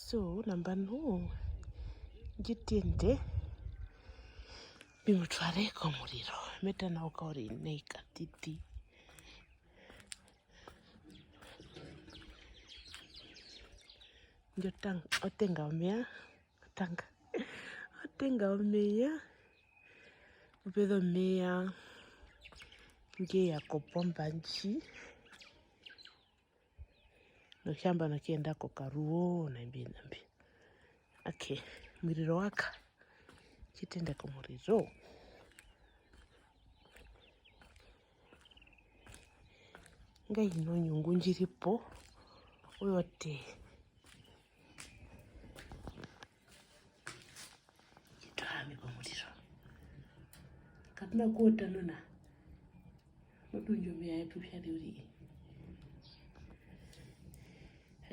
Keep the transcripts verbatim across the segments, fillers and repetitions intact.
So, nambano, ndji tende, mbi mu tware komuriro, me tanauka uriri nai katiti. Ndjo tang-, otenga omeya, otanga, otenga omeya, kupeza omeya ngeya kopomba ndji. Notjamba nokuyenda kokaruwo, na mbi, na mbi. Okay, omuriro wa ka. Ndji tende komuriro. Ngahino onyungu ndji ri po, oyo tee. Itwaame komuriro. Katu na kuota nona. Motundju omeya yetu vyari uriri.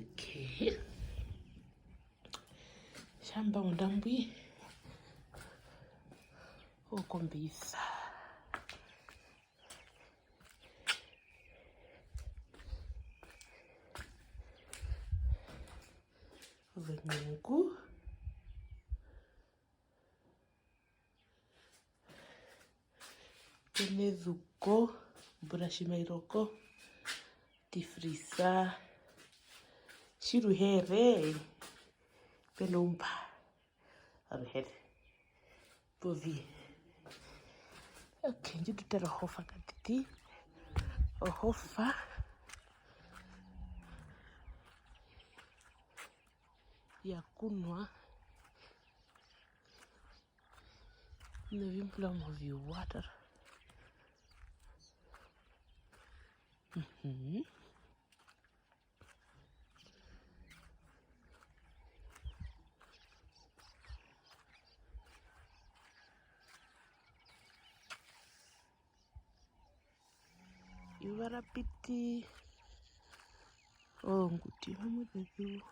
Okay. Tjamba ondambwi. Okombisa. Ozonyungu. Pe nezuko, ombura tji mai roko, tifrisa, tjiruhere, pe noumba, aruhere, povi. Okay, ndji tu tara ohofa katiti, ohofa ya kunwa. Novimbura moviwa tara. Mhm. Eyuva ra piti, oonguti omuzezu.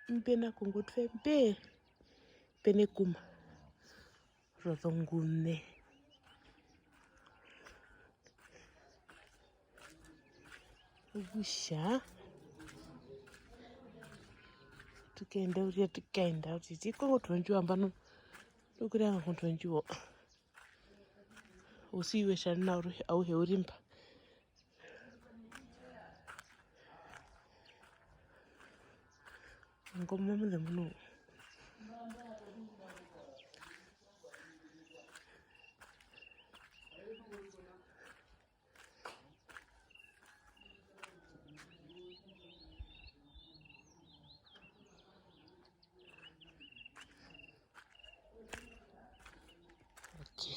Mbe na kongotwe mbe, pe nekuma rozongune. Okutja, tu kaenda uriri, tu kaenda uriri. Tji kongo tondjuwo nambano, tu kurira kotondjuwo. Usiwe tjana auhe u ri mba. Ngoma muze muno. Okay.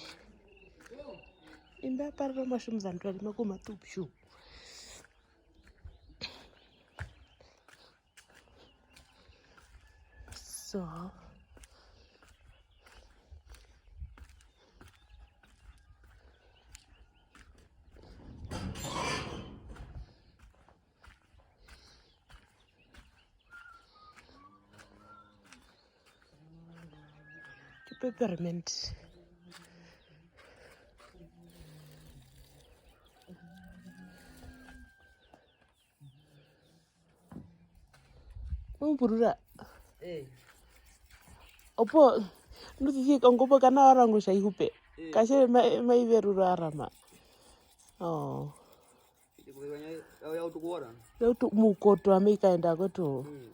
Imba parira omuatje omuzandu wa ri makuma tu pyu. So. Peppermint. Umbura. Eh. Opuwo, nu tjiti ongopo kana wa ranga kutja i hupe. Eh. Katje ma-, mai verura arama. Oh. Ya utu, mu koto ame i kaenda kwetu. Mm.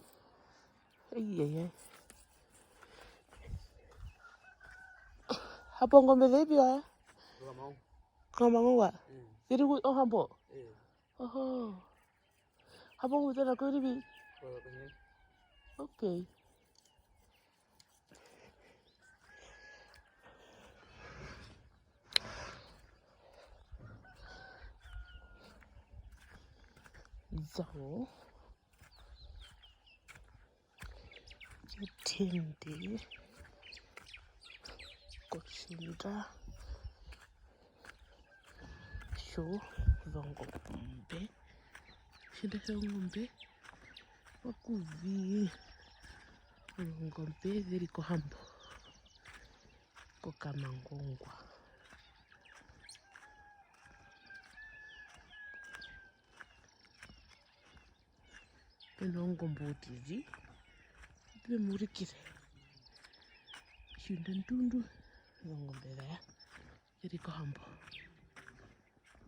Ai, ai, ai. Hapo ngombe ze pi wa ya? Kamangwa. Mm. Ziri ku ohambo? Eh. Oho. Hapo ngombe zana kuri pi? Okay. Zao. Etende kotjunda tjozongombe. Otjunda tjozongombe okuvi ozongombe ze ri kohambo koKamangongwa. Pe nongombo uriri, mbi ve mu urikire. Tjunda ndundu, ozongombe za ya, ze ri kohambo.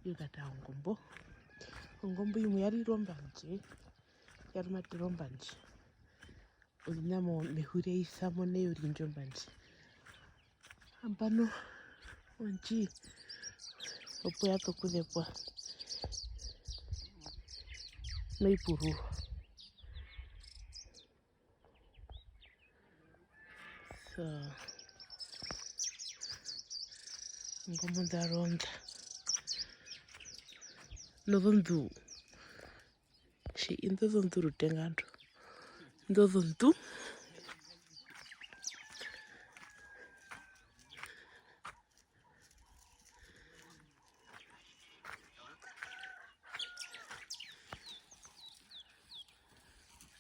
Ye katara ongombo. Ongombo imwe ya rire ombandje, ya rumatera ombandje. Oviṋa mo-, mehu ra isa mo nai orindji ombandje. Nambano ondji opo ya tokuzepwa mai pururwa. So, ongombo nḓa ronda nozondu. Tji, indo zondu rutenga ndo. Indo zondu.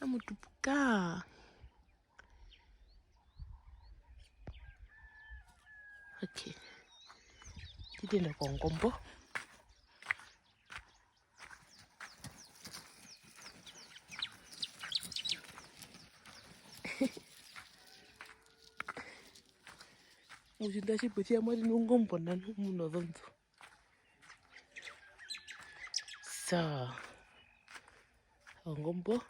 Amutupuka. Okay. Tjitende kongombo. Mutjinda tjiposia mwari nongombo nanu munozondu. So, ongombo,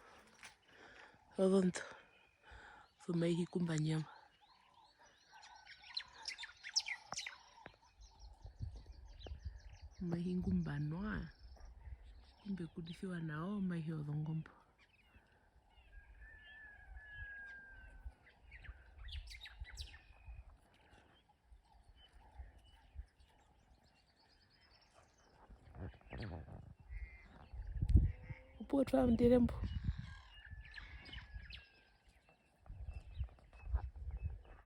ozondu, zo maihi kumbanyama. Maihi ngumbanwa, kumbe kudisiwa nao, maihi ozongombo. Opuwo twa undire mbo,